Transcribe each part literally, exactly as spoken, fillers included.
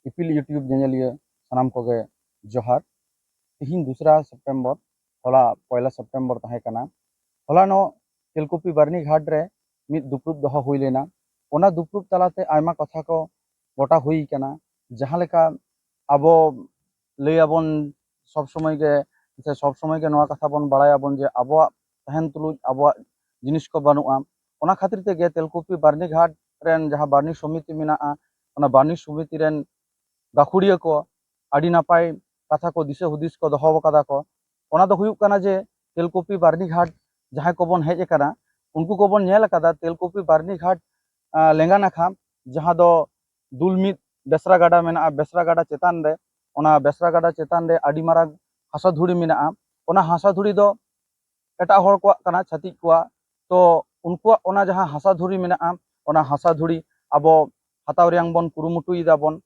ᱤᱯᱤᱞ YouTube ᱧᱮᱧᱮᱞᱤᱭᱟᱹ ᱥᱟᱱᱟᱢ ᱠᱚᱜᱮ ᱡᱚᱦᱟᱨ᱾ ᱛᱤᱦᱤᱧ ᱫᱩᱥᱨᱟ ᱥᱮᱯᱴᱮᱢᱵᱚᱨ, ᱦᱚᱞᱟ ᱯᱚᱭᱞᱟ ᱥᱮᱯᱴᱮᱢᱵᱚᱨ ᱛᱟᱦᱮᱸ ᱠᱟᱱᱟ᱾ ᱦᱚᱞᱟᱱᱚᱜ ᱛᱮᱞᱠᱩᱯᱤ ᱵᱟᱨᱱᱤ ᱜᱷᱟᱴ ᱨᱮ ᱢᱤᱫ ᱫᱩᱯᱲᱩᱵ ᱫᱚᱦᱚ ᱦᱩᱭ ᱞᱮᱱᱟ᱾ ᱚᱱᱟ ᱫᱩᱯᱲᱩᱵ ᱛᱟᱞᱟᱛᱮ ᱟᱭᱢᱟ ᱠᱟᱛᱷᱟ ᱠᱚ ᱜᱚᱴᱟ ᱦᱩᱭ ᱠᱟᱱᱟ᱾ ᱡᱟᱦᱟᱸ ᱞᱮᱠᱟ ᱟᱵᱚ ᱞᱟᱹᱭ ᱟᱵᱚᱱ ᱥᱚᱵ ᱥᱚᱢᱚᱭ ᱜᱮ, ᱥᱮ ᱥᱚᱵ ᱥᱚᱢᱚᱭ ᱜᱮ ᱱᱚᱣᱟ ᱠᱟᱛᱷᱟ ᱵᱚᱱ ᱵᱟᱲᱟᱭᱟᱵᱚᱱ ᱡᱮ ᱟᱵᱚᱣᱟᱜ ᱛᱟᱦᱮᱱ ᱛᱩᱞᱩᱡ ᱟᱵᱚᱣᱟᱜ ᱡᱤᱱᱤᱥ ᱠᱚ ᱵᱟᱹᱱᱩᱜᱼᱟ᱾ ᱚᱱᱟ ᱠᱷᱟᱹᱛᱤᱨ ᱛᱮᱜᱮ ᱛᱮᱞᱠᱩᱯᱤ ᱵᱟᱨᱱᱤ ᱜᱷᱟᱴ ᱨᱮᱱ ᱡᱟᱦᱟᱸ ᱵᱟᱨᱱᱤ ᱥᱚᱢᱤᱛᱤ ᱢᱮᱱᱟᱜᱼᱟ, ᱚᱱᱟ ᱵᱟᱨᱱᱤ ᱥᱚᱢᱤᱛᱤ ᱨᱮᱱ ᱜᱟᱹᱠᱷᱩᱲᱤᱭᱟᱹ ᱠᱚ ᱟᱹᱰᱤ ᱱᱟᱯᱟᱭ ᱠᱟᱛᱷᱟ ᱠᱚ, ᱫᱤᱥᱟᱹ ᱦᱩᱫᱤᱥ ᱠᱚ ᱫᱚᱦᱚ ᱟᱠᱟᱫᱟ ᱠᱚ᱾ ᱚᱱᱟ ᱫᱚ ᱦᱩᱭᱩᱜ ᱠᱟᱱᱟ ᱡᱮ ᱛᱮᱞᱠᱩᱯᱤ ᱵᱟᱨᱱᱤ ᱜᱷᱟᱴ ᱡᱟᱦᱟᱸᱭ ᱠᱚᱵᱚᱱ ᱦᱮᱡ ᱟᱠᱟᱱᱟ, ᱩᱱᱠᱩ ᱠᱚᱵᱚᱱ ᱧᱮᱞ ᱟᱠᱟᱫᱟ ᱛᱮᱞᱠᱩᱯᱤ ᱵᱟᱨᱱᱤ ᱜᱷᱟᱴ, ᱟᱸ, ᱞᱮᱸᱜᱟ ᱱᱟᱠᱷᱟ ᱡᱟᱦᱟᱸ ᱫᱚ ᱫᱩᱞᱢᱤᱫ ᱵᱮᱥᱨᱟ ᱜᱟᱰᱟ ᱢᱮᱱᱟᱜᱼᱟ, ᱵᱮᱥᱨᱟ ᱜᱟᱰᱟ ᱪᱮᱛᱟᱱ ᱨᱮ, ᱚᱱᱟ ᱵᱮᱥᱨᱟ ᱜᱟᱰᱟ ᱪᱮᱛᱟᱱ ᱨᱮ ᱟᱹᱰᱤ ᱢᱟᱨᱟᱝ ᱦᱟᱥᱟ ᱫᱷᱩᱲᱤ ᱢᱮᱱᱟᱜᱼᱟ᱾ ᱚᱱᱟ ᱦᱟᱥᱟ ᱫᱷᱩᱲᱤ ᱫᱚ ᱮᱴᱟᱜ ᱦᱚᱲ ᱠᱚᱣᱟᱜ ᱠᱟᱱᱟ, ᱪᱷᱟᱹᱛᱤᱠ ᱠᱚᱣᱟᱜ᱾ ᱛᱚ ᱩᱱᱠᱩᱣᱟᱜ ᱚᱱᱟ ᱡᱟᱦᱟᱸ ᱦᱟᱥᱟ ᱫᱷᱩᱲᱤ ᱢᱮᱱᱟᱜᱼᱟ, ᱚᱱᱟ ᱦᱟᱥᱟ ᱫᱷᱩᱲᱤ ᱟᱵᱚ ᱦᱟᱛᱟᱣ ᱨᱮᱭᱟᱝ ᱵᱚᱱ ᱠᱩᱨᱩᱢᱩᱴᱩᱭ ᱫᱟᱵᱚᱱ᱾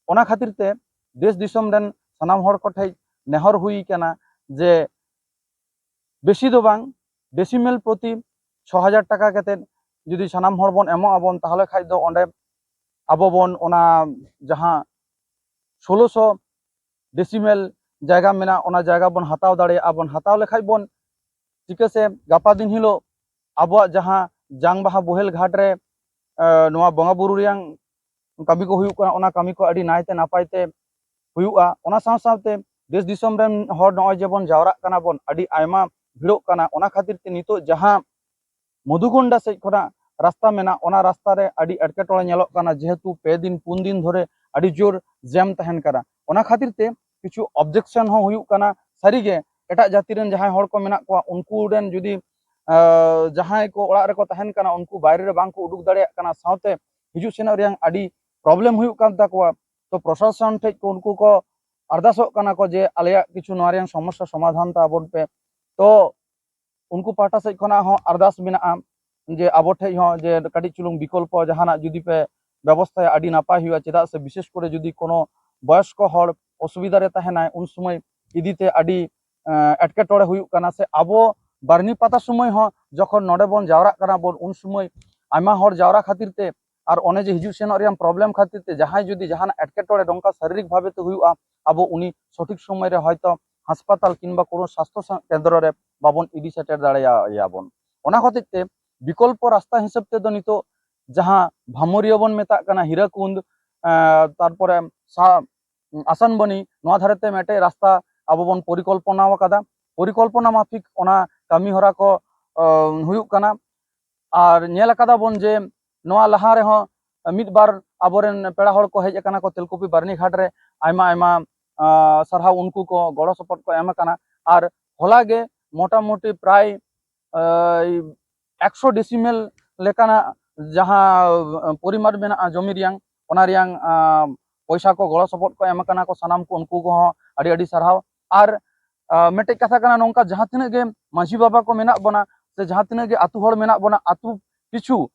ᱚᱱᱟ ᱠᱷᱟᱹᱛᱤᱨ ᱛᱮ ᱫᱮᱥ ᱫᱤᱥᱚᱢ ᱨᱮᱱ ᱥᱟᱱᱟᱢ ᱦᱚᱲ ᱠᱚᱴᱷᱮᱱ ᱱᱮᱦᱚᱨ ᱦᱩᱭ ᱠᱟᱱᱟ ᱡᱮ ᱵᱮᱥᱤ ᱫᱚ ᱵᱟᱝ, ᱰᱮᱥᱤᱢᱮᱞ ᱯᱨᱚᱛᱤ ᱪᱷᱚ ᱦᱟᱡᱟᱨ ᱴᱟᱠᱟ ᱠᱟᱛᱮᱫ ᱡᱩᱫᱤ ᱥᱟᱱᱟᱢ ᱦᱚᱲ ᱵᱚᱱ ᱮᱢᱚᱜ ᱟᱵᱚᱱ, ᱛᱟᱦᱚᱞᱮ ᱠᱷᱟᱡ ᱫᱚ ᱚᱸᱰᱮ ᱟᱵᱚ ᱵᱚᱱ ᱚᱱᱟ ᱡᱟᱦᱟᱸ ᱥᱳᱞᱳᱥᱚ ᱰᱮᱥᱤᱢᱮᱞ ᱡᱟᱭᱜᱟ ᱢᱮᱱᱟᱜᱼᱟ, ᱚᱱᱟ ᱡᱟᱭᱜᱟ ᱵᱚᱱ ᱦᱟᱛᱟᱣ ᱫᱟᱲᱮᱭᱟᱜᱼᱟ ᱵᱚᱱ᱾ ᱦᱟᱛᱟᱣ ᱞᱮᱠᱷᱟᱡ ᱵᱚᱱ ᱪᱤᱠᱟᱹ ᱥᱮ ᱜᱟᱯᱟ ᱫᱤᱱ ᱦᱤᱞᱳᱜ ᱟᱵᱚᱣᱟᱜ ᱡᱟᱦᱟᱸ ᱡᱟᱝ ᱵᱟᱦᱟ ᱵᱳᱦᱮᱞ ᱜᱷᱟᱴ ᱨᱮ, ᱮ, ᱱᱚᱣᱟ ᱵᱚᱸᱜᱟ ᱵᱩᱨᱩ ᱨᱮᱭᱟᱝ ᱠᱟᱹᱢᱤ ᱠᱚ ᱦᱩᱭᱩᱜ ᱠᱟᱱᱟ, ᱚᱱᱟ ᱠᱟᱹᱢᱤ ᱠᱚ ᱟᱹᱰᱤ ᱱᱟᱭᱛᱮ ᱱᱟᱯᱟᱭ ᱛᱮ ᱦᱩᱭᱩᱜᱼᱟ᱾ ᱚᱱᱟ ᱥᱟᱶ ᱥᱟᱶᱛᱮ ᱫᱮᱥ ᱫᱤᱥᱚᱢ ᱨᱮᱱ ᱦᱚᱲ ᱱᱚᱜᱼᱚᱭ ᱡᱮᱵᱚᱱ ᱡᱟᱣᱨᱟᱜ ᱠᱟᱱᱟ ᱵᱚᱱ, ᱟᱹᱰᱤ ᱟᱭᱢᱟ ᱵᱷᱤᱲᱚᱜ ᱠᱟᱱᱟ᱾ ᱚᱱᱟ ᱠᱷᱟᱹᱛᱤᱨ ᱛᱮ ᱱᱤᱛᱚᱜ ᱡᱟᱦᱟᱸ ᱢᱚᱫᱷᱩᱜᱚᱱᱰᱟ ᱥᱮᱫ ᱠᱷᱚᱱᱟᱜ ᱨᱟᱥᱛᱟ ᱢᱮᱱᱟᱜ, ᱚᱱᱟ ᱨᱟᱥᱛᱟ ᱨᱮ ᱟᱹᱰᱤ ᱮᱴᱠᱮᱴᱚᱬᱮ ᱧᱮᱞᱚᱜ ᱠᱟᱱᱟ, ᱡᱮᱦᱮᱛᱩ ᱯᱮ ᱫᱤᱱ ᱯᱩᱱ ᱫᱤᱱ ᱫᱷᱚᱨᱮ ᱟᱹᱰᱤ ᱡᱳᱨ ᱡᱮᱢ ᱛᱟᱦᱮᱱ ᱠᱟᱱᱟ᱾ ᱚᱱᱟ ᱠᱷᱟᱹᱛᱤᱨ ᱛᱮ ᱠᱤᱪᱷᱩ ᱚᱵᱡᱮᱠᱥᱚᱱ ᱦᱚᱸ ᱦᱩᱭᱩᱜ ᱠᱟᱱᱟ᱾ ᱥᱟᱹᱨᱤᱜᱮ ᱮᱴᱟᱜ ᱡᱟᱹᱛᱤ ᱨᱮᱱ ᱡᱟᱦᱟᱸᱭ ᱦᱚᱲ ᱠᱚ ᱢᱮᱱᱟᱜ ᱠᱚᱣᱟ, ᱩᱱᱠᱩ ᱨᱮᱱ ᱡᱩᱫᱤ, ᱟᱸ, ᱡᱟᱦᱟᱸᱭ ᱠᱚ ᱚᱲᱟᱜ ᱨᱮᱠᱚ ᱛᱟᱦᱮᱱ ᱠᱟᱱᱟ, ᱩᱱᱠᱩ ᱵᱟᱭᱨᱮ ᱨᱮ ᱵᱟᱝ ᱠᱚ ᱩᱰᱩᱠ ᱫᱟᱲᱮᱭᱟᱜ ᱠᱟᱱᱟ, ᱥᱟᱶᱛᱮ ᱦᱤᱡᱩᱜ ᱥᱮᱱᱚᱜ ᱨᱮᱭᱟᱝ ᱟᱹᱰᱤ ᱯᱨᱚᱵᱞᱮᱢ ᱦᱩᱭᱩᱜ ᱠᱟᱱ ᱛᱟᱠᱚᱣᱟ᱾ ᱛᱚ ᱯᱨᱚᱥᱟᱥᱚᱱ ᱴᱷᱮᱡ ᱠᱚ ᱩᱱᱠᱩ ᱠᱚ ᱟᱨᱫᱟᱥᱚᱜ ᱠᱟᱱᱟ ᱠᱚ ᱡᱮ ᱟᱞᱮᱭᱟᱜ ᱠᱤᱪᱷᱩ ᱱᱚᱣᱟ ᱨᱮᱭᱟᱝ ᱥᱚᱢᱚᱥᱥᱟ ᱥᱚᱢᱟᱫᱷᱟᱱ ᱛᱟᱵᱚᱱ ᱯᱮ᱾ ᱛᱚ ᱩᱱᱠᱩ ᱯᱟᱦᱴᱟ ᱥᱮᱫ ᱠᱷᱚᱱᱟᱜ ᱦᱚᱸ ᱟᱨᱫᱟᱥ ᱢᱮᱱᱟᱜᱼᱟ ᱡᱮ ᱟᱵᱚ ᱴᱷᱮᱡ ᱦᱚᱸ ᱡᱮ ᱠᱟᱹᱴᱤᱡ ᱪᱩᱞᱩᱝ ᱵᱤᱠᱚᱞᱯᱚ ᱡᱟᱦᱟᱱᱟᱜ ᱡᱩᱫᱤ ᱯᱮ ᱵᱮᱵᱚᱥᱛᱷᱟᱭᱟ, ᱟᱹᱰᱤ ᱱᱟᱯᱟᱭ ᱦᱩᱭᱩᱜᱼᱟ᱾ ᱪᱮᱫᱟᱜ ᱥᱮ ᱵᱤᱥᱮᱥ ᱠᱚᱨᱮ ᱡᱩᱫᱤ ᱠᱳᱱᱳ ᱵᱚᱭᱚᱥᱠᱚ ᱦᱚᱲ ᱚᱥᱩᱵᱤᱫᱷᱟ ᱨᱮ ᱛᱟᱦᱮᱱᱟᱭ, ᱩᱱ ᱥᱚᱢᱚᱭ ᱤᱫᱤᱛᱮ ᱟᱹᱰᱤ, ᱮᱸ, ᱮᱴᱠᱮᱴᱚᱬᱮ ᱦᱩᱭᱩᱜ ᱠᱟᱱᱟ᱾ ᱥᱮ ᱟᱵᱚ ᱵᱟᱨᱱᱤ ᱯᱟᱛᱟ ᱥᱚᱢᱚᱭ ᱦᱚᱸ ᱡᱚᱠᱷᱚᱱ ᱱᱚᱰᱮ ᱵᱚᱱ ᱡᱟᱣᱨᱟᱜ ᱠᱟᱱᱟ ᱵᱚᱱ, ᱩᱱ ᱥᱚᱢᱚᱭ ᱟᱭᱢᱟ ᱦᱚᱲ ᱡᱟᱣᱨᱟ ᱠᱷᱟᱹᱛᱤᱨ ᱛᱮ ᱟᱨ ᱚᱱᱮ ᱡᱮ ᱦᱤᱡᱩᱜ ᱥᱮᱱᱚᱜ ᱨᱮᱭᱟᱜ ᱯᱨᱚᱵᱞᱮᱢ ᱠᱷᱟᱹᱛᱤᱨ ᱛᱮ ᱡᱟᱦᱟᱸᱭ ᱡᱩᱫᱤ ᱡᱟᱦᱟᱱᱟᱜ ᱮᱴᱠᱮᱴᱚᱬᱮ ᱱᱚᱝᱠᱟ ᱥᱟᱨᱤᱨᱤᱠ ᱵᱷᱟᱵᱮ ᱛᱮ ᱦᱩᱭᱩᱜᱼᱟ, ᱟᱵᱚ ᱩᱱᱤ ᱥᱚᱴᱷᱤᱠ ᱥᱚᱢᱚᱭ ᱨᱮ ᱦᱚᱭᱛᱚ ᱦᱟᱥᱯᱟᱛᱟᱞ ᱠᱤᱝᱵᱟ ᱠᱳᱱᱳ ᱥᱟᱥᱛᱷᱚ ᱥᱟ- ᱠᱮᱱᱫᱨᱚ ᱨᱮ ᱵᱟᱵᱚᱱ ᱤᱫᱤ ᱥᱮᱴᱮᱨ ᱫᱟᱲᱮᱭᱟᱭᱟ ᱵᱚᱱ᱾ ᱚᱱᱟ ᱦᱚᱛᱮᱡ ᱛᱮ ᱵᱤᱠᱚᱞᱯᱚ ᱨᱟᱥᱛᱟ ᱦᱤᱥᱟᱹᱵ ᱛᱮᱫᱚ ᱱᱤᱛᱚᱜ ᱡᱟᱦᱟᱸ ᱵᱷᱟᱢᱚᱨᱤᱭᱟᱹ ᱵᱚᱱ ᱢᱮᱛᱟᱜ ᱠᱟᱱᱟ, ᱦᱤᱨᱟᱹᱠᱩᱸᱫ, ᱮᱸ, ᱛᱟᱨᱯᱚᱨᱮ ᱥᱟ-, ᱟᱥᱟᱱᱵᱟᱱᱤ, ᱱᱚᱣᱟ ᱫᱷᱟᱨᱮ ᱛᱮ ᱢᱤᱫᱴᱮᱡ ᱨᱟᱥᱛᱟ ᱟᱵᱚ ᱵᱚᱱ ᱯᱚᱨᱤᱠᱚᱞᱯᱚᱱᱟ ᱟᱠᱟᱫᱟ᱾ ᱯᱚᱨᱤᱠᱚᱞᱯᱚᱱᱟ ᱢᱟᱯᱷᱤᱠ ᱚᱱᱟ ᱠᱟᱹᱢᱤ ᱦᱚᱨᱟ ᱠᱚ, ᱚ, ᱦᱩᱭᱩᱜ ᱠᱟᱱᱟ᱾ ᱟᱨ ᱧᱮᱞ ᱟᱠᱟᱫᱟ ᱵᱚᱱ ᱡᱮ ᱱᱚᱣᱟ ᱞᱟᱦᱟ ᱨᱮᱦᱚᱸ ᱢᱤᱫ ᱵᱟᱨ ᱟᱵᱚᱨᱮᱱ ᱯᱮᱲᱟ ᱦᱚᱲ ᱠᱚ ᱦᱮᱡ ᱟᱠᱟᱱᱟ ᱠᱚ ᱛᱮᱞᱠᱩᱯᱤ ᱵᱟᱨᱱᱤ ᱜᱷᱟᱴ ᱨᱮ, ᱟᱭᱢᱟ ᱟᱭᱢᱟ, ᱟ, ᱥᱟᱨᱦᱟᱣ ᱩᱱᱠᱩ ᱠᱚ ᱜᱚᱲᱚ ᱥᱚᱯᱚᱦᱚᱫ ᱠᱚ ᱮᱢ ᱟᱠᱟᱱᱟ᱾ ᱟᱨ ᱦᱚᱞᱟ ᱜᱮ ᱢᱚᱴᱟᱢᱩᱴᱤ ᱯᱨᱟᱭ, ᱟ, ᱮᱠᱥᱚ ᱰᱮᱥᱤᱢᱮᱞ ᱞᱮᱠᱟᱱᱟᱜ ᱡᱟᱦᱟᱸ ᱯᱚᱨᱤᱢᱟᱱ ᱢᱮᱱᱟᱜᱼᱟ ᱡᱚᱢᱤ ᱨᱮᱭᱟᱝ, ᱚᱱᱟ ᱨᱮᱭᱟᱝ, ᱟ, ᱯᱚᱭᱥᱟ ᱠᱚ ᱜᱚᱲᱚ ᱥᱚᱯᱚᱦᱚᱫ ᱠᱚ ᱮᱢ ᱟᱠᱟᱱᱟ ᱠᱚ ᱥᱟᱱᱟᱢ ᱠᱚ, ᱩᱱᱠᱩ ᱠᱚᱦᱚᱸ ᱟᱹᱰᱤ ᱟᱹᱰᱤ ᱥᱟᱨᱦᱟᱣ᱾ ᱟᱨ, ᱟ, ᱢᱤᱫᱴᱮᱡ ᱠᱟᱛᱷᱟ ᱠᱟᱱᱟ ᱱᱚᱝᱠᱟ, ᱡᱟᱦᱟᱸ ᱛᱤᱱᱟᱹᱜ ᱜᱮ ᱢᱟᱹᱡᱷᱤ ᱵᱟᱵᱟ ᱠᱚ ᱢᱮᱱᱟᱜ ᱵᱚᱱᱟ ᱥᱮ ᱡᱟᱦᱟᱸ ᱛᱤᱱᱟᱹᱜ ᱜᱮ ᱟᱹᱛᱩ ᱦᱚᱲ ᱢᱮᱱᱟᱜ ᱵᱚᱱᱟ, ᱟᱹᱛᱩ ᱯᱤᱪᱷᱩ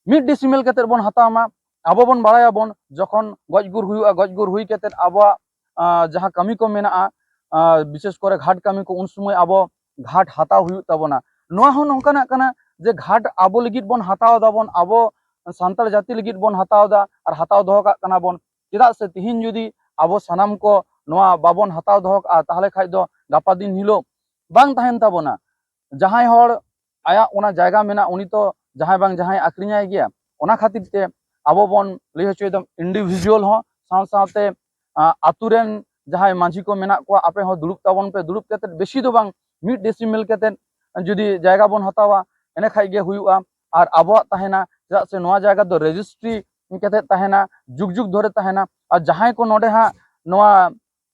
ᱢᱤᱫ ᱰᱮᱥᱤᱢᱮᱞ ᱠᱟᱛᱮᱫ ᱵᱚᱱ ᱦᱟᱛᱟᱣ ᱢᱟ᱾ ᱟᱵᱚ ᱵᱚᱱ ᱵᱟᱲᱟᱭᱟᱵᱚᱱ ᱡᱚᱠᱷᱚᱱ ᱜᱚᱡ ᱜᱩᱨ ᱦᱩᱭᱩᱜᱼᱟ, ᱜᱚᱡ ᱜᱩᱨ ᱦᱩᱭ ᱠᱟᱛᱮᱫ ᱟᱵᱚᱣᱟᱜ, ᱟ, ᱡᱟᱦᱟᱸ ᱠᱟᱹᱢᱤ ᱠᱚ ᱢᱮᱱᱟᱜᱼᱟ, ᱟ, ᱵᱤᱥᱮᱥ ᱠᱚᱨᱮ ᱜᱷᱟᱴ ᱠᱟᱹᱢᱤ ᱠᱚ, ᱩᱱ ᱥᱚᱢᱚᱭ ᱟᱵᱚ ᱜᱷᱟᱴ ᱦᱟᱛᱟᱣ ᱦᱩᱭᱩᱜ ᱛᱟᱵᱚᱱᱟ᱾ ᱱᱚᱣᱟ ᱦᱚᱸ ᱱᱚᱝᱠᱟᱱᱟᱜ ᱠᱟᱱᱟ ᱡᱮ ᱜᱷᱟᱴ ᱟᱵᱚ ᱞᱟᱹᱜᱤᱫ ᱵᱚᱱ ᱦᱟᱛᱟᱣ ᱫᱟᱵᱚᱱ, ᱟᱵᱚ ᱥᱟᱱᱛᱟᱲ ᱡᱟᱹᱛᱤ ᱞᱟᱹᱜᱤᱫ ᱵᱚᱱ ᱦᱟᱛᱟᱣ ᱫᱟ ᱟᱨ ᱦᱟᱛᱟᱣ ᱫᱚᱦᱚ ᱠᱟᱜ ᱠᱟᱱᱟ ᱵᱚᱱ᱾ ᱪᱮᱫᱟᱜ ᱥᱮ ᱛᱤᱦᱤᱧ ᱡᱩᱫᱤ ᱟᱵᱚ ᱥᱟᱱᱟᱢ ᱠᱚ ᱱᱚᱣᱟ ᱵᱟᱵᱚᱱ ᱦᱟᱛᱟᱣ ᱫᱚᱦᱚ ᱠᱟᱜᱼᱟ, ᱛᱟᱦᱚᱞᱮ ᱠᱷᱟᱡ ᱫᱚ ᱜᱟᱯᱟ ᱫᱤᱱ ᱦᱤᱞᱳᱜ ᱵᱟᱝ ᱛᱟᱦᱮᱱ ᱛᱟᱵᱚᱱᱟ᱾ ᱡᱟᱦᱟᱸᱭ ᱦᱚᱲ ᱟᱭᱟᱜ ᱚᱱᱟ ᱡᱟᱭᱜᱟ ᱢᱮᱱᱟᱜ, ᱩᱱᱤ ᱛᱚ ᱡᱟᱦᱟᱸᱭ ᱵᱟᱝ ᱡᱟᱦᱟᱸᱭ ᱟᱠᱷᱨᱤᱧᱟᱭ ᱜᱮᱭᱟ᱾ ᱚᱱᱟ ᱠᱷᱟᱹᱛᱤᱨ ᱛᱮ ᱟᱵᱚ ᱵᱚᱱ ᱞᱟᱹᱭ ᱦᱚᱪᱚᱭᱮᱫᱟ, individual ᱦᱚᱸ ᱥᱟᱶ ᱥᱟᱶᱛᱮ, ᱟ, ᱟᱛᱳ ᱨᱮᱱ ᱡᱟᱦᱟᱸᱭ ᱢᱟᱹᱡᱷᱤ ᱠᱚ ᱢᱮᱱᱟᱜ ᱠᱚᱣᱟ, ᱟᱯᱮ ᱦᱚᱸ ᱫᱩᱲᱩᱵ ᱛᱟᱵᱚᱱ ᱯᱮ᱾ ᱫᱩᱲᱩᱵ ᱠᱟᱛᱮᱫ ᱵᱮᱥᱤ ᱫᱚ ᱵᱟᱝ, ᱢᱤᱫ ᱰᱮᱥᱤᱢᱮᱞ ᱠᱟᱛᱮᱫ ᱡᱩᱫᱤ ᱡᱟᱭᱜᱟ ᱵᱚᱱ ᱦᱟᱛᱟᱣᱟ, ᱮᱱᱮ ᱠᱷᱟᱡ ᱜᱮ ᱦᱩᱭᱩᱜᱼᱟ ᱟᱨ ᱟᱵᱚᱣᱟᱜ ᱛᱟᱦᱮᱱᱟ᱾ ᱪᱮᱫᱟᱜ ᱥᱮ ᱱᱚᱣᱟ ᱡᱟᱭᱜᱟ ᱫᱚ ᱨᱮᱡᱤᱥᱴᱨᱤ ᱠᱟᱛᱮᱫ ᱛᱟᱦᱮᱱᱟ, ᱡᱩᱜᱽ ᱡᱩᱜᱽ ᱫᱷᱚᱨᱮ ᱛᱟᱦᱮᱱᱟ᱾ ᱟᱨ ᱡᱟᱦᱟᱸᱭ ᱠᱚ ᱱᱚᱰᱮ ᱦᱟᱸᱜ ᱱᱚᱣᱟ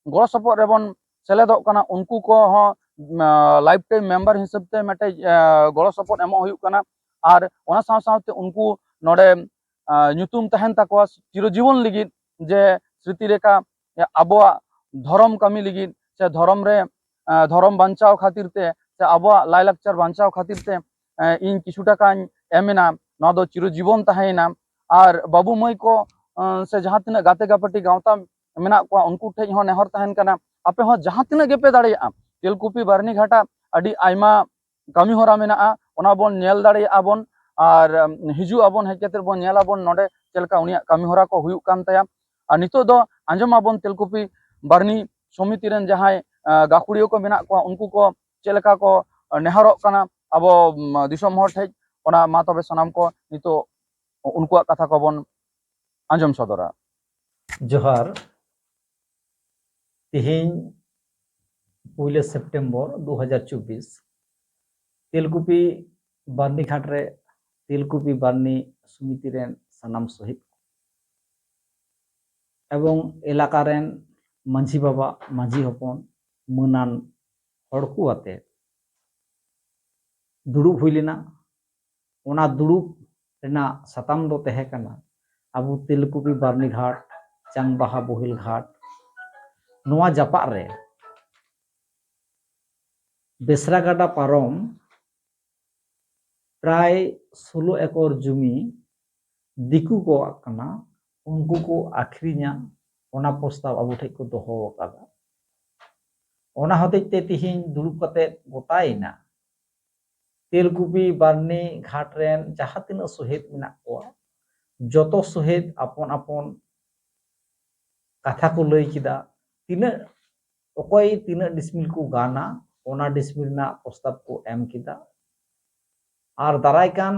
ᱜᱚᱲᱚ ᱥᱚᱯᱚᱦᱚᱫ ᱨᱮᱵᱚᱱ ᱥᱮᱞᱮᱫᱚᱜ ᱠᱟᱱᱟ, ᱩᱱᱠᱩ ᱠᱚᱦᱚᱸ, ᱟ, ᱞᱟᱭᱤᱯᱷ ᱴᱟᱭᱤᱢ ᱢᱮᱢᱵᱟᱨ ᱦᱤᱥᱟᱹᱵ ᱛᱮ ᱢᱤᱫᱴᱮᱡ, ᱟ, ᱜᱚᱲᱚ ᱥᱚᱯᱚᱦᱚᱫ ᱮᱢᱚᱜ ᱦᱩᱭᱩᱜ ᱠᱟᱱᱟ᱾ ᱟᱨ ᱚᱱᱟ ᱥᱟᱶ ᱥᱟᱶᱛᱮ ᱩᱱᱠᱩ ᱱᱚᱰᱮ, ᱟ, ᱧᱩᱛᱩᱢ ᱛᱟᱦᱮᱱ ᱛᱟᱠᱚᱣᱟ ᱪᱤᱨᱚ ᱡᱤᱵᱚᱱ ᱞᱟᱹᱜᱤᱫ, ᱡᱮ ᱥᱨᱤᱛᱤ ᱨᱮᱠᱷᱟ, ᱮ, ᱟᱵᱚᱣᱟᱜ ᱫᱷᱚᱨᱚᱢ ᱠᱟᱹᱢᱤ ᱞᱟᱹᱜᱤᱫ ᱥᱮ ᱫᱷᱚᱨᱚᱢ ᱨᱮ, ᱟ, ᱫᱷᱚᱨᱚᱢ ᱵᱟᱧᱪᱟᱣ ᱠᱷᱟᱹᱛᱤᱨ ᱛᱮ ᱥᱮ ᱟᱵᱚᱣᱟᱜ ᱞᱟᱭᱞᱟᱠᱪᱟᱨ ᱵᱟᱧᱪᱟᱣ ᱠᱷᱟᱹᱛᱤᱨ ᱛᱮ, ᱮ, ᱤᱧ ᱠᱤᱪᱷᱩ ᱴᱟᱠᱟᱧ ᱮᱢ ᱮᱱᱟ, ᱱᱚᱣᱟ ᱫᱚ ᱪᱤᱨᱚ ᱡᱤᱵᱚᱱ ᱛᱟᱦᱮᱸᱭᱮᱱᱟ᱾ ᱟᱨ ᱵᱟᱹᱵᱩ ᱢᱟᱹᱭ ᱠᱚ, ᱮ, ᱥᱮ ᱡᱟᱦᱟᱸ ᱛᱤᱱᱟᱹᱜ ᱜᱟᱛᱮ ᱜᱟᱯᱟᱴᱤ ᱜᱟᱶᱛᱟ ᱢᱮᱱᱟᱜ ᱠᱚᱣᱟ, ᱩᱱᱠᱩ ᱴᱷᱮᱡ ᱦᱚᱸ ᱱᱮᱦᱚᱨ ᱛᱟᱦᱮᱱ ᱠᱟᱱᱟ, ᱟᱯᱮ ᱦᱚᱸ ᱡᱟᱦᱟᱸ ᱛᱤᱱᱟᱹᱜ ᱜᱮᱯᱮ ᱫᱟᱲᱮᱭᱟᱜᱼᱟ, ᱛᱮᱞᱠᱩᱯᱤ ᱵᱟᱨᱱᱤ ᱜᱷᱟᱴᱟ ᱟᱹᱰᱤ ᱟᱭᱢᱟ ᱠᱟᱹᱢᱤ ᱦᱚᱨᱟ ᱢᱮᱱᱟᱜᱼᱟ, ᱚᱱᱟ ᱵᱚᱱ ᱧᱮᱞ ᱫᱟᱲᱮᱭᱟᱜᱼᱟ ᱵᱚᱱ᱾ ᱟᱨ ᱦᱤᱡᱩᱜ ᱟᱵᱚᱱ, ᱦᱮᱡ ᱠᱟᱛᱮ ᱵᱚᱱ ᱧᱮᱞ ᱟᱵᱚᱱ ᱱᱚᱰᱮ ᱪᱮᱫ ᱞᱮᱠᱟ ᱩᱱᱤᱭᱟᱜ ᱠᱟᱹᱢᱤ ᱦᱚᱨᱟ ᱠᱚ ᱦᱩᱭᱩᱜ ᱠᱟᱱ ᱛᱟᱭᱟ᱾ ᱟᱨ ᱱᱤᱛᱚᱜ ᱫᱚ ᱟᱸᱡᱚᱢ ᱟᱵᱚᱱ ᱛᱮᱞᱠᱩᱯᱤ ᱵᱟᱨᱱᱤ ᱥᱚᱢᱤᱛᱤ ᱨᱮᱱ ᱡᱟᱦᱟᱸᱭ ᱜᱟᱹᱠᱷᱩᱲᱤᱭᱟᱹ ᱠᱚ ᱢᱮᱱᱟᱜ ᱠᱚᱣᱟ, ᱩᱱᱠᱩ ᱠᱚ ᱪᱮᱫ ᱞᱮᱠᱟ ᱠᱚ ᱱᱮᱦᱚᱨᱚᱜ ᱠᱟᱱᱟ ᱟᱵᱚ ᱫᱤᱥᱚᱢ ᱦᱚᱲ ᱴᱷᱮᱡ, ᱚᱱᱟ ᱢᱟ ᱛᱚᱵᱮ ᱥᱟᱱᱟᱢ ᱠᱚ ᱱᱤᱛᱚᱜ ᱩᱱᱠᱩᱣᱟᱜ ᱠᱟᱛᱷᱟ ᱠᱚᱵᱚᱱ ᱟᱸᱡᱚᱢ ᱥᱚᱫᱚᱨᱟ᱾ ᱡᱚᱦᱟᱨ᱾ ᱛᱮᱦᱮᱧ ᱯᱩᱭᱞᱟᱹ ᱥᱮᱯᱴᱮᱢᱵᱚᱨ ᱫᱩ ᱦᱟᱡᱟᱨ ᱪᱚᱵᱵᱤᱥ, ᱛᱮᱞᱠᱩᱯᱤ ᱵᱟᱨᱱᱤ ᱜᱷᱟᱴ ᱨᱮ ᱛᱮᱞᱠᱩᱯᱤ ᱵᱟᱨᱱᱤ ᱥᱚᱢᱤᱛᱤ ᱨᱮᱱ ᱥᱟᱱᱟᱢ ᱥᱚᱦᱤᱫ ᱮᱵᱚᱝ ᱮᱞᱟᱠᱟ ᱨᱮᱱ ᱢᱟᱹᱡᱷᱤ ᱵᱟᱵᱟ, ᱢᱟᱹᱡᱷᱤ ᱦᱚᱯᱚᱱ, ᱢᱟᱹᱱᱟᱱ ᱦᱚᱲ ᱠᱚ ᱟᱛᱮ ᱫᱩᱲᱩᱵ ᱦᱩᱭ ᱞᱮᱱᱟ᱾ ᱚᱱᱟ ᱫᱩᱲᱩᱵ ᱨᱮᱱᱟᱜ ᱥᱟᱛᱟᱢ ᱫᱚ ᱛᱟᱦᱮᱸ ᱠᱟᱱᱟ ᱟᱵᱚ ᱛᱮᱞᱠᱩᱯᱤ ᱵᱟᱨᱱᱤ ᱜᱷᱟᱴ, ᱪᱟᱝᱵᱟᱦᱟ ᱵᱳᱦᱮᱞ ᱜᱷᱟᱴ, ᱱᱚᱣᱟ ᱡᱟᱯᱟᱜ ᱨᱮ ᱵᱮᱥᱨᱟ ᱜᱟᱰᱟ ᱯᱟᱨᱚᱢ ᱯᱨᱟᱭ ᱥᱳᱞᱳ ᱮᱠᱚᱨ ᱡᱩᱢᱤ ᱫᱤᱠᱩ ᱠᱚᱣᱟᱜ ᱠᱟᱱᱟ, ᱩᱱᱠᱩ ᱠᱚ ᱟᱹᱠᱷᱨᱤᱧᱟ, ᱚᱱᱟ ᱯᱨᱚᱥᱛᱟᱵ ᱟᱵᱚ ᱴᱷᱮᱱ ᱠᱚ ᱫᱚᱦᱚ ᱟᱠᱟᱫᱟ᱾ ᱚᱱᱟ ᱦᱚᱛᱮᱡ ᱛᱮ ᱛᱤᱦᱤᱧ ᱫᱩᱲᱩᱵ ᱠᱟᱛᱮ ᱜᱚᱴᱟᱭᱮᱱᱟ, ᱛᱮᱞᱠᱩᱯᱤ ᱵᱟᱨᱱᱤ ᱜᱷᱟᱴ ᱨᱮᱱ ᱡᱟᱦᱟᱸ ᱛᱤᱱᱟᱹᱜ ᱥᱚᱦᱮᱫ ᱢᱮᱱᱟᱜ ᱠᱚᱣᱟ, ᱡᱚᱛᱚ ᱥᱚᱦᱮᱫ ᱟᱯᱚᱱ ᱟᱯᱚᱱ ᱠᱟᱛᱷᱟ ᱠᱚ ᱞᱟᱹᱭ ᱠᱮᱫᱟ, ᱛᱤᱱᱟᱹᱜ, ᱚᱠᱚᱭ ᱛᱤᱱᱟᱹᱜ ᱰᱤᱥᱢᱤᱞ ᱠᱚ ᱜᱟᱱᱟ, ᱚᱱᱟ ᱰᱤᱥᱢᱤᱞ ᱨᱮᱱᱟᱜ ᱯᱨᱚᱥᱛᱟᱵ ᱠᱚ ᱮᱢ ᱠᱮᱫᱟ᱾ ᱟᱨ ᱫᱟᱨᱟᱭ ᱠᱟᱱ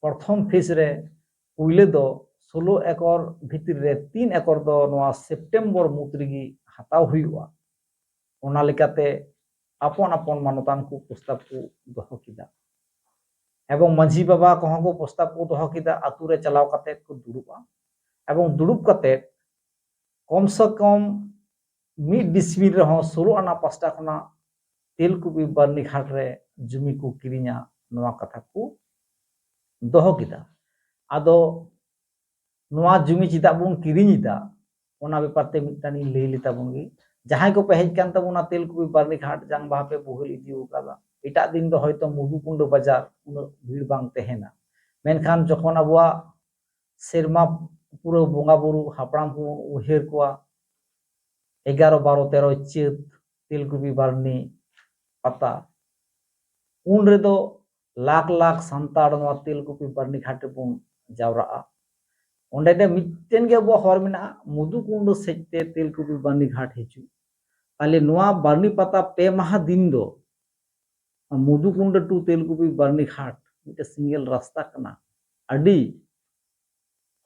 ᱯᱨᱚᱛᱷᱚᱢ ᱯᱷᱮᱡᱽ ᱨᱮ ᱯᱩᱭᱞᱟᱹ ᱫᱚ ᱥᱳᱞᱳ ᱮᱠᱚᱨ ᱵᱷᱤᱛᱤᱨ ᱨᱮ ᱛᱤᱱ ᱮᱠᱚᱨ ᱫᱚ ᱱᱚᱣᱟ ᱥᱮᱯᱴᱮᱢᱵᱚᱨ ᱢᱩᱫᱽ ᱨᱮᱜᱮ ᱦᱟᱛᱟᱣ ᱦᱩᱭᱩᱜᱼᱟ᱾ ᱚᱱᱟ ᱞᱮᱠᱟᱛᱮ ᱟᱯᱚᱱ ᱟᱯᱚᱱ ᱢᱟᱱᱚᱛᱟᱱ ᱠᱚ ᱯᱨᱚᱥᱛᱟᱵ ᱠᱚ ᱫᱚᱦᱚ ᱠᱮᱫᱟ᱾ ᱮᱵᱚᱝ ᱢᱟᱹᱡᱷᱤ ᱵᱟᱵᱟ ᱠᱚᱦᱚᱸ ᱠᱚ ᱯᱨᱚᱥᱛᱟᱵ ᱠᱚ ᱫᱚᱦᱚ ᱠᱮᱫᱟ, ᱟᱛᱳ ᱨᱮ ᱪᱟᱞᱟᱣ ᱠᱟᱛᱮ ᱠᱚ ᱫᱩᱲᱩᱵᱼᱟ᱾ ᱮᱵᱚᱝ ᱫᱩᱲᱩᱵ ᱠᱟᱛᱮ ᱠᱚᱢ ᱥᱮ ᱠᱚᱢ ᱢᱤᱫ ᱰᱤᱥᱢᱤᱞ ᱨᱮᱦᱚᱸ ᱥᱳᱞᱳ ᱟᱱᱟ ᱯᱟᱥᱴᱟ ᱠᱷᱚᱱᱟᱜ ᱛᱮᱞᱠᱩᱯᱤ ᱵᱟᱨᱱᱤ ᱜᱷᱟᱴ ᱨᱮ ᱡᱩᱢᱤ ᱠᱚ ᱠᱤᱨᱤᱧᱟ, ᱱᱚᱣᱟ ᱠᱟᱛᱷᱟ ᱠᱚ ᱫᱚᱦᱚ ᱠᱮᱫᱟ᱾ ᱟᱫᱚ ᱱᱚᱣᱟ ᱡᱩᱢᱤ ᱪᱮᱫᱟᱜ ᱵᱚᱱ ᱠᱤᱨᱤᱧ ᱮᱫᱟ, ᱚᱱᱟ ᱵᱮᱯᱟᱨ ᱛᱮ ᱢᱤᱫᱴᱟᱝ ᱤᱧ ᱞᱟᱹᱭ ᱞᱮᱛᱟ ᱵᱚᱱ ᱜᱮ᱾ ᱡᱟᱦᱟᱸᱭ ᱠᱚᱯᱮ ᱦᱮᱡ ᱠᱟᱱ ᱛᱟᱵᱚᱱᱟ ᱛᱮᱞᱠᱩᱯᱤ ᱵᱟᱨᱱᱤ ᱜᱷᱟᱴ ᱡᱟᱝ ᱵᱟᱦᱟ ᱯᱮ ᱵᱳᱦᱮᱞ ᱤᱫᱤ ᱟᱠᱟᱫᱟ, ᱮᱴᱟᱜ ᱫᱤᱱ ᱫᱚ ᱦᱚᱭᱛᱚ ᱢᱚᱫᱷᱩᱠᱩᱱᱰᱚ ᱵᱟᱡᱟᱨ ᱩᱱᱟᱹᱜ ᱵᱷᱤᱲ ᱵᱟᱝ ᱛᱟᱦᱮᱱᱟ, ᱢᱮᱱᱠᱷᱟᱱ ᱡᱚᱠᱷᱚᱱ ᱟᱵᱚᱣᱟᱜ ᱥᱮᱨᱢᱟ ᱯᱩᱨᱟᱹ ᱵᱚᱸᱜᱟ ᱵᱩᱨᱩ ᱦᱟᱯᱲᱟᱢ ᱠᱚᱵᱚᱱ ᱩᱭᱦᱟᱹᱨ ᱠᱚᱣᱟ, ᱮᱜᱟᱨᱚ ᱵᱟᱨᱚ ᱛᱮᱨᱚ ᱪᱟᱹᱛ ᱛᱮᱞᱠᱩᱯᱤ ᱵᱟᱨᱱᱤ ᱯᱟᱛᱟ, ᱩᱱ ᱨᱮᱫᱚ ᱞᱟᱠᱷ ᱞᱟᱠᱷ ᱥᱟᱱᱛᱟᱲ ᱱᱚᱣᱟ ᱛᱮᱞᱠᱩᱯᱤ ᱵᱟᱨᱱᱤ ᱜᱷᱟᱴ ᱨᱮᱵᱚᱱ ᱡᱟᱣᱨᱟᱜᱼᱟ᱾ ᱚᱸᱰᱮ ᱫᱚ ᱢᱤᱫᱴᱮᱱ ᱜᱮ ᱟᱵᱚᱣᱟᱜ ᱦᱚᱨ ᱢᱮᱱᱟᱜᱼᱟ, ᱢᱚᱫᱷᱩᱠᱩᱱᱰ ᱥᱮᱫ ᱛᱮ ᱛᱮᱞᱠᱩᱯᱤ ᱵᱟᱨᱱᱤ ᱜᱷᱟᱴ ᱦᱤᱡᱩᱜ᱾ ᱛᱟᱦᱞᱮ ᱱᱚᱣᱟ ᱵᱟᱨᱱᱤ ᱯᱟᱛᱟ ᱯᱮ ᱢᱟᱦᱟ ᱫᱤᱱ ᱫᱚ ᱢᱚᱫᱷᱩᱠᱩᱱᱰ to ᱛᱮᱞᱠᱩᱯᱤ ᱵᱟᱨᱱᱤ ᱜᱷᱟᱴ ᱢᱤᱫᱴᱮᱱ ᱥᱤᱝᱜᱮᱞ ᱨᱟᱥᱛᱟ ᱠᱟᱱᱟ᱾ ᱟᱹᱰᱤ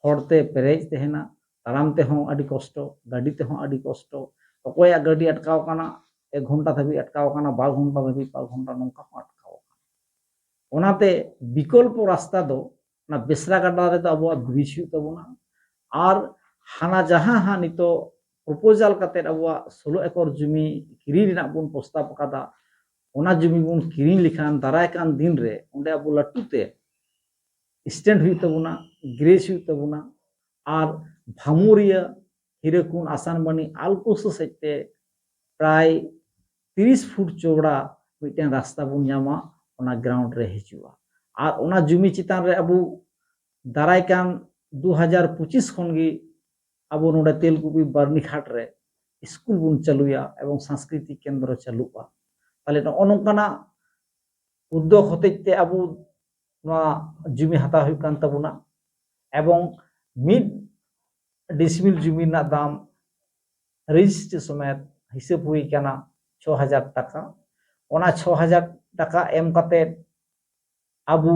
ᱦᱚᱲᱛᱮ ᱯᱮᱨᱮᱡ ᱛᱟᱦᱮᱱᱟ, ᱛᱟᱲᱟᱢ ᱛᱮᱦᱚᱸ ᱟᱹᱰᱤ ᱠᱚᱥᱴᱚ, ᱜᱟᱹᱰᱤ ᱛᱮᱦᱚᱸ ᱟᱹᱰᱤ ᱠᱚᱥᱴᱚ᱾ ᱚᱠᱚᱭᱟᱜ ᱜᱟᱹᱰᱤ ᱟᱴᱠᱟᱣ ᱟᱠᱟᱱᱟ, ᱮᱠ ᱜᱷᱚᱱᱴᱟ ᱫᱷᱟᱹᱵᱤᱡ ᱟᱴᱠᱟᱣ ᱟᱠᱟᱱᱟ, ᱵᱟᱨ ᱜᱷᱚᱱᱴᱟ ᱫᱷᱟᱹᱵᱤᱡ, ᱯᱟᱸᱪ ᱜᱷᱚᱱᱴᱟ ᱱᱚᱝᱠᱟ ᱦᱚᱸ ᱟᱴᱠᱟᱣ ᱟᱠᱟᱱᱟ᱾ ᱚᱱᱟᱛᱮ ᱵᱤᱠᱚᱞᱯᱚ ᱨᱟᱥᱛᱟ ᱫᱚ ᱚᱱᱟ ᱵᱮᱥᱨᱟ ᱜᱟᱰᱟ ᱨᱮᱫᱚ ᱟᱵᱚᱣᱟᱜ ᱵᱨᱤᱡᱽ ᱦᱩᱭᱩᱜ ᱛᱟᱵᱚᱱᱟ᱾ ᱟᱨ ᱦᱟᱱᱟ ᱡᱟᱦᱟᱸ ᱦᱟᱸᱜ ᱱᱤᱛᱚᱜ ᱯᱨᱚᱯᱳᱡᱟᱞ ᱠᱟᱛᱮᱫ ᱟᱵᱚᱣᱟᱜ ᱥᱳᱞᱳ ᱮᱠᱚᱨ ᱡᱩᱢᱤ ᱠᱤᱨᱤᱧ ᱨᱮᱱᱟᱜ ᱵᱚᱱ ᱯᱨᱚᱥᱛᱟᱵ ᱟᱠᱟᱫᱟ, ᱚᱱᱟ ᱡᱩᱢᱤ ᱵᱚᱱ ᱠᱤᱨᱤᱧ ᱞᱮᱠᱷᱟᱱ ᱫᱟᱨᱟᱭ ᱠᱟᱱ ᱫᱤᱱ ᱨᱮ ᱚᱸᱰᱮ ᱟᱵᱚ ᱞᱟᱹᱴᱩ ᱛᱮ ᱥᱴᱮᱱᱰ ᱦᱩᱭᱩᱜ ᱛᱟᱵᱚᱱᱟ, ᱜᱨᱮᱡᱽ ᱦᱩᱭᱩᱜ ᱛᱟᱵᱚᱱᱟ᱾ ᱟᱨ ᱵᱷᱟᱢᱩᱨᱤᱭᱟᱹ, ᱦᱤᱨᱟᱹᱠᱩᱱ, ᱟᱥᱟᱱᱵᱟᱱᱤ, ᱟᱞᱠᱳᱥᱟ ᱥᱮᱫ ᱛᱮ ᱯᱨᱟᱭ ᱛᱤᱨᱤᱥ ᱯᱷᱩᱴ ᱪᱚᱣᱲᱟ ᱢᱤᱫᱴᱮᱱ ᱨᱟᱥᱛᱟ ᱵᱚᱱ ᱧᱟᱢᱟ, ᱚᱱᱟ ᱜᱨᱟᱣᱩᱱᱰ ᱨᱮ ᱦᱤᱡᱩᱜᱼᱟ᱾ ᱟᱨ ᱚᱱᱟ ᱡᱩᱢᱤ ᱪᱮᱛᱟᱱ ᱨᱮ ᱟᱵᱚ ᱫᱟᱨᱟᱭ ᱠᱟᱱ ᱫᱩ ᱦᱟᱡᱟᱨ ᱯᱚᱸᱪᱤᱥ ᱠᱷᱚᱱ ᱜᱮ ᱟᱵᱚ ᱱᱚᱰᱮ ᱛᱮᱞᱠᱩᱯᱤ ᱵᱟᱨᱱᱤ ᱜᱷᱟᱴ ᱨᱮ ᱥᱠᱩᱞ ᱵᱚᱱ ᱪᱟᱹᱞᱩᱭᱟ ᱮᱵᱚᱝ ᱥᱟᱝᱥᱠᱨᱤᱛᱤᱠ ᱠᱮᱱᱫᱨᱚ ᱪᱟᱹᱞᱩᱜᱼᱟ᱾ ᱛᱟᱦᱞᱮ ᱱᱚᱜᱼᱚ ᱱᱚᱝᱠᱟᱱᱟᱜ ᱩᱫᱽᱫᱳᱜᱽ ᱦᱚᱛᱮᱡ ᱛᱮ ᱟᱵᱚ ᱱᱚᱣᱟ ᱡᱩᱢᱤ ᱦᱟᱛᱟᱣ ᱦᱩᱭᱩᱜ ᱠᱟᱱ ᱛᱟᱵᱚᱱᱟ᱾ ᱮᱵᱚᱝ ᱢᱤᱫ ᱰᱤᱥᱢᱤᱞ ᱡᱩᱢᱤ ᱨᱮᱱᱟᱜ ᱫᱟᱢ ᱨᱮᱡᱤᱥᱴᱨᱤ ᱥᱚᱢᱮᱛ ᱦᱤᱥᱟᱹᱵ ᱦᱩᱭ ᱠᱟᱱᱟ ᱪᱷᱚ ᱦᱟᱡᱟᱨ ᱴᱟᱠᱟ᱾ ᱚᱱᱟ ᱪᱷᱚ ᱦᱟᱡᱟᱨ ᱴᱟᱠᱟ ᱮᱢ ᱠᱟᱛᱮ ᱟᱵᱚ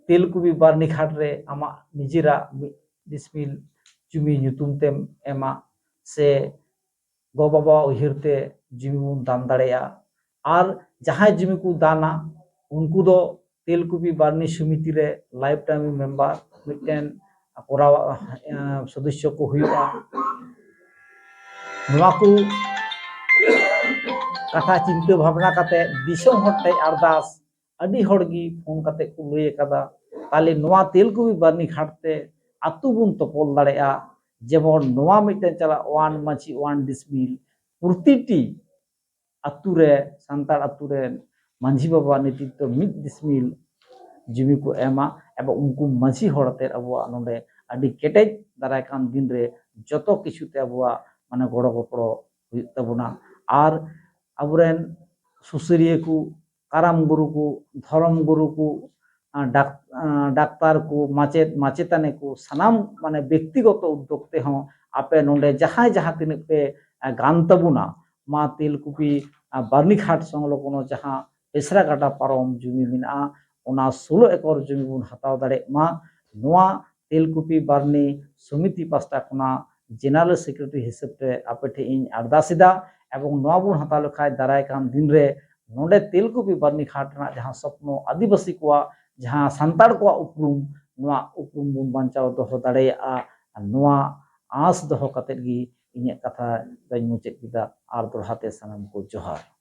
ᱛᱮᱞᱠᱩᱯᱤ ᱵᱟᱨᱱᱤ ᱜᱷᱟᱴ ᱨᱮ ᱟᱢᱟᱜ ᱱᱤᱡᱮᱨᱟᱜ ᱢᱤᱫ ᱰᱤᱥᱢᱤᱞ ᱡᱩᱢᱤ ᱧᱩᱛᱩᱢ ᱛᱮᱢ ᱮᱢᱟ, ᱥᱮ ᱜᱚ-ᱵᱟᱵᱟᱣᱟᱜ ᱩᱭᱦᱟᱹᱨ ᱛᱮ ᱡᱩᱢᱤ ᱵᱚᱱ ᱫᱟᱱ ᱫᱟᱲᱮᱭᱟᱜᱼᱟ᱾ ᱟᱨ ᱡᱟᱦᱟᱸᱭ ᱡᱩᱢᱤ ᱠᱚ ᱫᱟᱱᱟ, ᱩᱱᱠᱩ ᱫᱚ ᱛᱮᱞᱠᱩᱯᱤ ᱵᱟᱨᱱᱤ ᱥᱚᱢᱤᱛᱤ ᱨᱮ ᱞᱟᱭᱤᱯᱷ ᱴᱟᱭᱤᱢ ᱢᱮᱢᱵᱟᱨ ᱢᱤᱫᱴᱮᱱ ᱠᱚᱨᱟᱣ, ᱮᱸ, ᱥᱚᱫᱚᱥᱥᱚ ᱠᱚ ᱦᱩᱭᱩᱜᱼᱟ᱾ ᱱᱚᱣᱟ ᱠᱚ ᱠᱟᱛᱷᱟ ᱪᱤᱱᱛᱟᱹ ᱵᱷᱟᱵᱽᱱᱟ ᱠᱟᱛᱮ ᱫᱤᱥᱚᱢ ᱦᱚᱲ ᱴᱷᱮᱱ ᱟᱨᱫᱟᱥ, ᱟᱹᱰᱤ ᱦᱚᱲ ᱜᱮ ᱯᱷᱳᱱ ᱠᱟᱛᱮ ᱠᱚ ᱞᱟᱹᱭ ᱟᱠᱟᱫᱟ, ᱛᱟᱦᱞᱮ ᱱᱚᱣᱟ ᱛᱮᱞᱠᱩᱯᱤ ᱵᱟᱨᱱᱤ ᱜᱷᱟᱴ ᱛᱮ ᱟᱹᱛᱩ ᱵᱚᱱ ᱛᱚᱯᱚᱞ ᱫᱟᱲᱮᱭᱟᱜᱼᱟ᱾ ᱡᱮᱢᱚᱱ ᱱᱚᱣᱟ ᱢᱤᱫᱴᱮᱱ ᱪᱟᱞᱟᱜ ᱚᱣᱟᱱ ᱢᱟᱹᱡᱷᱤ ᱚᱣᱟᱱ ᱰᱤᱥᱢᱤᱞ, ᱯᱨᱚᱛᱤᱴᱤ ᱟᱹᱛᱩ ᱨᱮ, ᱥᱟᱱᱛᱟᱲ ᱟᱹᱛᱩ ᱨᱮ ᱢᱟᱹᱡᱷᱤ ᱵᱟᱵᱟ ᱱᱮᱛᱨᱤᱛᱛᱚ ᱢᱤᱫ ᱰᱤᱥᱢᱤᱞ ᱡᱩᱢᱤ ᱠᱚ ᱮᱢᱟ᱾ ᱮᱵᱚᱝ ᱩᱱᱠᱩ ᱢᱟᱹᱡᱷᱤ ᱦᱚᱲ ᱟᱛᱮᱫ ᱟᱵᱚᱣᱟᱜ ᱱᱚᱰᱮ ᱟᱹᱰᱤ ᱠᱮᱴᱮᱡ ᱫᱟᱨᱟᱭ ᱠᱟᱱ ᱫᱤᱱ ᱨᱮ ᱡᱚᱛᱚ ᱠᱤᱪᱷᱩ ᱛᱮ ᱟᱵᱚᱣᱟᱜ ᱢᱟᱱᱮ ᱜᱚᱲᱚ ᱜᱚᱯᱚᱲᱚ ᱦᱩᱭᱩᱜ ᱛᱟᱵᱚᱱᱟ᱾ ᱟᱨ ᱟᱵᱚᱨᱮᱱ ᱥᱩᱥᱟᱹᱨᱤᱭᱟᱹ ᱠᱚ ᱠᱟᱨᱟᱢ ᱜᱩᱨᱩ ᱠᱚ, ᱫᱷᱚᱨᱚᱢ ᱜᱩᱨᱩ ᱠᱚ, ᱟᱨ ᱰᱟᱠ-, ᱟᱨ ᱰᱟᱠᱛᱟᱨ ᱠᱚ, ᱢᱟᱪᱮᱫ ᱢᱟᱪᱮᱛᱟᱹᱱᱤ ᱠᱚ, ᱥᱟᱱᱟᱢ ᱢᱟᱱᱮ ᱵᱮᱠᱛᱤᱜᱚᱛᱚ ᱩᱫᱽᱫᱳᱜᱽ ᱛᱮᱦᱚᱸ ᱟᱯᱮ ᱱᱚᱰᱮ ᱡᱟᱦᱟᱸᱭ ᱡᱟᱦᱟᱸ ᱛᱤᱱᱟᱹᱜ ᱯᱮ, ᱟᱨ, ᱜᱟᱱ ᱛᱟᱵᱚᱱᱟ, ᱢᱟ ᱛᱮᱞᱠᱩᱯᱤ, ᱟᱨ, ᱵᱟᱨᱱᱤᱜᱷᱟᱴ ᱥᱚᱝᱞᱚᱜᱽᱱᱚ ᱡᱟᱦᱟᱸ ᱵᱮᱥᱨᱟ ᱜᱟᱰᱟ ᱯᱟᱨᱚᱢ ᱡᱩᱢᱤ ᱢᱮᱱᱟᱜᱼᱟ, ᱚᱱᱟ ᱥᱳᱞᱳ ᱮᱠᱚᱨ ᱡᱩᱢᱤ ᱵᱚᱱ ᱦᱟᱛᱟᱣ ᱫᱟᱲᱮᱭᱟᱜ ᱢᱟ᱾ ᱱᱚᱣᱟ ᱛᱮᱞᱠᱩᱯᱤ ᱵᱟᱨᱱᱤ ᱥᱚᱢᱤᱛᱤ ᱯᱟᱥᱴᱟ ᱠᱷᱚᱱᱟᱜ ᱡᱮᱱᱟᱨᱮᱞ ᱥᱮᱠᱨᱮᱴᱟᱨᱤ ᱦᱤᱥᱟᱹᱵ ᱛᱮ ᱟᱯᱮ ᱴᱷᱮᱱ ᱤᱧ ᱟᱨᱫᱟᱥ ᱮᱫᱟ, ᱮᱵᱚᱝ ᱱᱚᱣᱟ ᱵᱚᱱ ᱦᱟᱛᱟᱣ ᱞᱮᱠᱷᱟᱱ ᱫᱟᱨᱟᱭ ᱠᱟᱱ ᱫᱤᱱ ᱨᱮ ᱱᱚᱰᱮ ᱛᱮᱞᱠᱩᱯᱤ ᱵᱟᱨᱱᱤᱜᱷᱟᱴ ᱨᱮᱱᱟᱜ ᱡᱟᱦᱟᱸ ᱥᱚᱯᱱᱚ, ᱟᱹᱫᱤᱵᱟᱹᱥᱤ ᱠᱚᱣᱟᱜ, ᱡᱟᱦᱟᱸ ᱥᱟᱱᱛᱟᱲ ᱠᱚᱣᱟᱜ ᱩᱯᱨᱩᱢ, ᱱᱚᱣᱟ ᱩᱯᱨᱩᱢ ᱵᱚᱱ ᱵᱟᱧᱪᱟᱣ ᱫᱚᱦᱚ ᱫᱟᱲᱮᱭᱟᱜᱼᱟ᱾ ᱟᱨ ᱱᱚᱣᱟ ᱟᱸᱥ ᱫᱚᱦᱚ ᱠᱟᱛᱮᱫ ᱜᱮ ᱤᱧᱟᱹᱜ ᱠᱟᱛᱷᱟ ᱫᱚᱧ ᱢᱩᱪᱟᱹᱫ ᱠᱮᱫᱟ᱾ ᱟᱨ ᱫᱚᱦᱲᱟ ᱛᱮ ᱥᱟᱱᱟᱢ ᱠᱚ ᱡᱚᱦᱟᱨ᱾